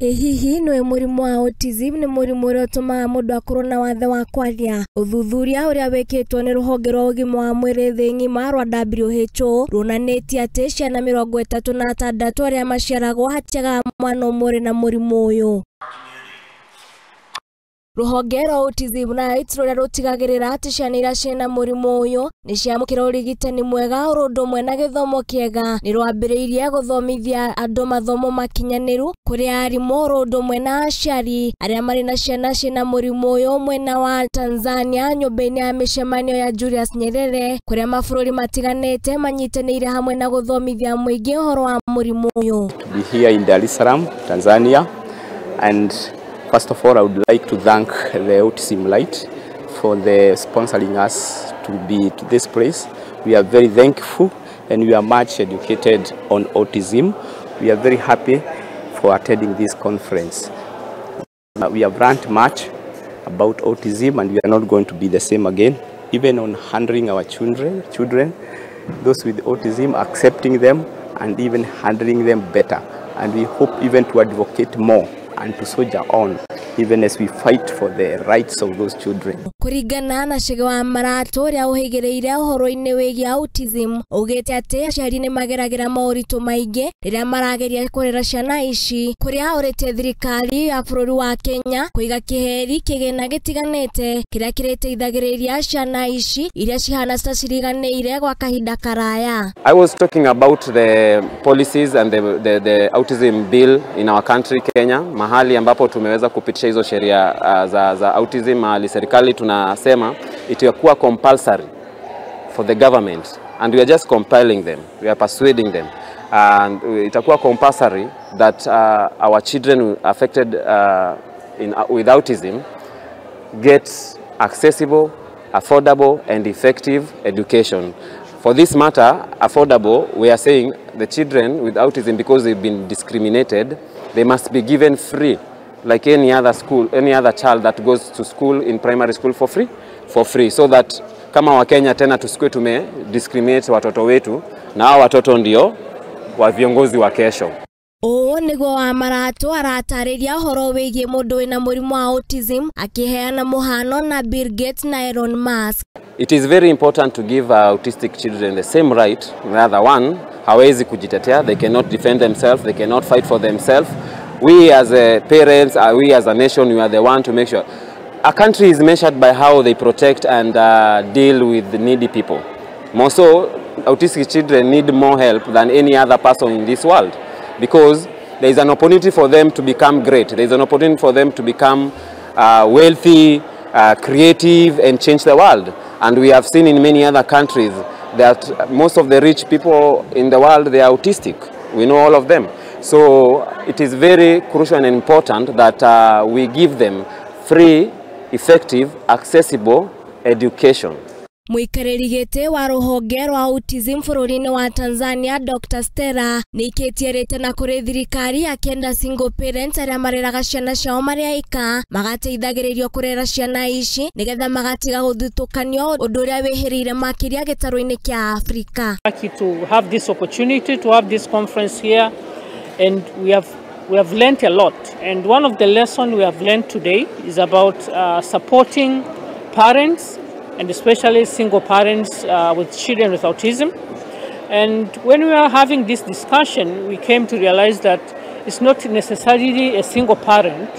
Ĩ hihi nĩũĩ mũrimũ wa autism nĩ mũrimũ ũrĩa ũtũmaga mũndũ akorwo na wathe wa kwaria? Ũthuthuria ũrĩa wĩkĩtwo nĩ rũhonge rwa ũgima wa mwĩrĩ thĩ ng'ima rwa WHO ruonanĩtie atĩ ciana 36 arĩa maciaragwo hatiagaga mwana ũmwe ũrĩ na mũrimũ ũyũ. Rũhonge rwa Autism Rights rũrĩa rũtigagĩrĩra atĩ ciana iria ciĩna mũrimũ ũyũ nĩ ciamũkĩra ũrigitani mwega oro ũndũ ũmwe na gĩthomo kĩega nĩ rwambĩrĩirie gũthomithia andũ mathomo makinyanĩru kũrĩ arimũ oro ũndũ ũmwe na aciari arĩa marĩ na ciana ciĩna mũrimũ ũyũ mwena wa Tanzania nyũmba-inĩ ya mĩcemanio ya Julius Nyerere kũrĩa mabũrũri matiganĩte manyitanĩire hamwe na gũthomithia mũingĩ ũhoro wa mũrimũ ũyũ. To be here in Dar es Salaam, Tanzania, and first of all, I would like to thank the Autism Light for the sponsoring us to be to this place. We are very thankful and we are much educated on autism. We are very happy for attending this conference. We have learned much about autism and we are not going to be the same again, even on handling our children, those with autism, accepting them and even handling them better. And we hope even to advocate more and to soldier on, even as we fight for the rights of those children. Kũringana na Chege wa Maratũ ũrĩa ũhĩgĩrĩire ũhoro-inĩ wĩgiĩ autism, augĩte atĩ aciari nĩ mageragĩra moritũ maingĩ rĩrĩa marageria kũrera ciana ici, kũrĩa orĩtie thirikari ya bũrũri wa Kenya kũiga kĩheri kĩgĩna gĩtiganĩte kĩrĩa kĩrĩteithagĩrĩria ciana ici iria cihana ta ciriganĩire gwa kahinda karaya. I was talking about the policies and the autism bill in our country Kenya, mahali ambapo tumeweza kupitisha hizo sheria za autism, mahali serikali tunasema itakuwa compulsory for the government, and we are just compelling them, we are persuading them, and itakuwa compulsory that our children affected with autism get accessible, affordable and effective education. For this matter, affordable, we are saying the children with autism, because they've been discriminated, they must be given free, like any other school, any other child that goes to school in primary school for free, so that kama Wakenya tena tusikue tume discriminate watoto wetu, na hao watoto ndio wa viongozi wa kesho. Ũũ nĩguo wa Maratũ aratarĩria ũhoro wĩgiĩ mũndũ wĩna mũrimũ wa autism akĩheana mũhano na Bill Gates na Elon Musk. It is very important to give autistic children the same right. Rather one, hawezi kujitetea, they cannot defend themselves, they cannot fight for themselves. We as a parents, we as a nation, we are the one to make sure. A country is measured by how they protect and deal with the needy people. More so, autistic children need more help than any other person in this world, because there is an opportunity for them to become great. There is an opportunity for them to become wealthy, creative, and change the world. And we have seen in many other countries that most of the rich people in the world, they are autistic. We know all of them. So it is very crucial and important that we give them free, effective, accessible education. Mũikarĩri gĩtĩ wa rũhonge rwa autism bũrũri-inĩ wa Tanzania Dr. Stella nĩikĩtie rĩtana kũrĩ thirikari akĩenda single parents arĩa mareraga ciana ciao marĩ aika magateithagĩrĩrio kũrera ciana ici nĩgetha magatiga gũthutũkanio ũndũ ũrĩa wĩhĩrĩire makĩria gĩtarũ-inĩ kĩa Afrika. Lucky to have this opportunity to have this conference here, and we have learned a lot, and one of the lessons we have learned today is about supporting parents, and especially single parents with children with autism. And when we were having this discussion, we came to realize that it's not necessarily a single parent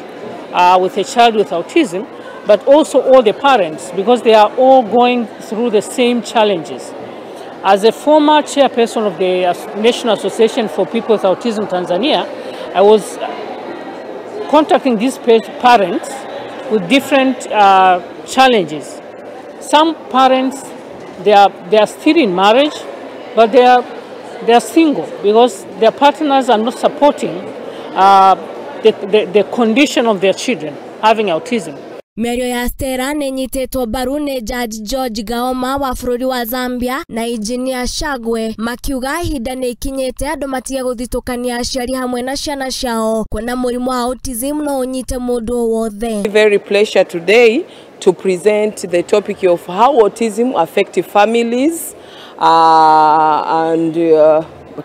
with a child with autism, but also all the parents, because they are all going through the same challenges. As a former chairperson of the National Association for People with Autism Tanzania, I was contacting these parents with different challenges. Some parents, they are still in marriage, but they are single because their partners are not supporting the condition of their children having autism. Mĩario ya Stella nĩnyitĩtwo mbaru nĩ Judge George Gaoma wa bũrũri wa Zambia na Engineer Shagwe makiuga ihinda nĩ ikinyĩte andũ matige gũthitũkania aciari hamwe na ciana ciao kuona mũrimũ wa autism no ũnyite mũndũ o wothe. Very pleasure today to present the topic of how autism affects families and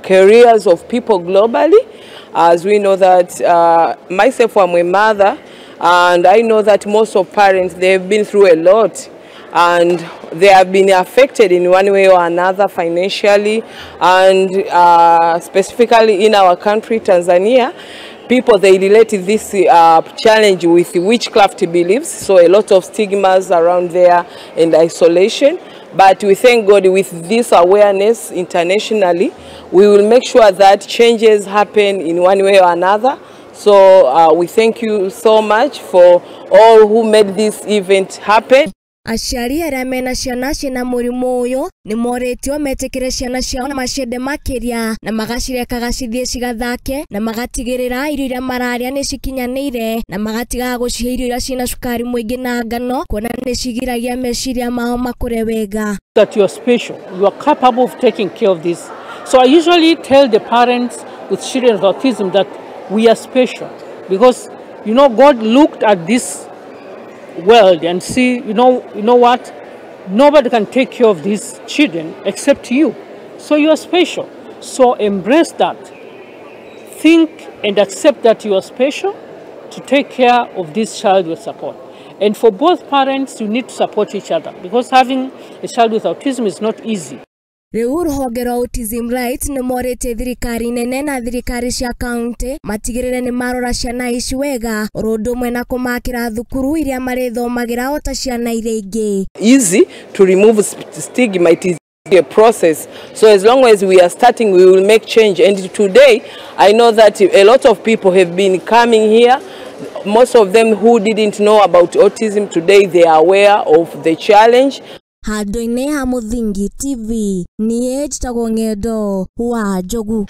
careers of people globally. As we know that myself, I'm a mother, and I know that most of parents, they've been through a lot, and they have been affected in one way or another financially, and specifically in our country, Tanzania, people, they relate this challenge with witchcraft beliefs, so a lot of stigmas around there and isolation. But we thank God with this awareness internationally, we will make sure that changes happen in one way or another. So we thank you so much for all who made this event happen. Aciari arĩa mena ciana ciĩna mũrimũ ũyũ nĩ morĩtio metĩkĩre ciana ciao na maciende makĩria na magacirekaga cithiĩ cigathake na magatigĩrĩra irio iria mararĩa nĩ cikinyanĩire na magatigaga gũcihe irio iria ciĩna cukari mũingĩ na ngano kuona nĩ cigiragia meciria mao makũre wega. That you are special, you are capable of taking care of this. So I usually tell the parents with children with autism that we are special because, you know, God looked at this world and see, you know what, nobody can take care of these children except you. So you are special. So embrace that. Think and accept that you are special to take care of this child with support. And for both parents, you need to support each other because having a child with autism is not easy. Rĩu rũhonge rwa Autism Rights nĩ morĩtie thirikari nene na thirikari cia kaunti matigĩrĩre nĩ marora ciana ici wega oro ũndũ ũmwe na kũmakĩra thukuru iria marĩthomagĩra o ta ciana iria ingĩ. Easy to remove stigma, it is a process. So as long as we are starting, we will make change. And today, I know that a lot of people have been coming here. Most of them who didn't know about autism, today they are aware of the challenge. Handũ-inĩ ha Mũthingi TV, niĩ njĩtagwo Ng'endo wa Njogu.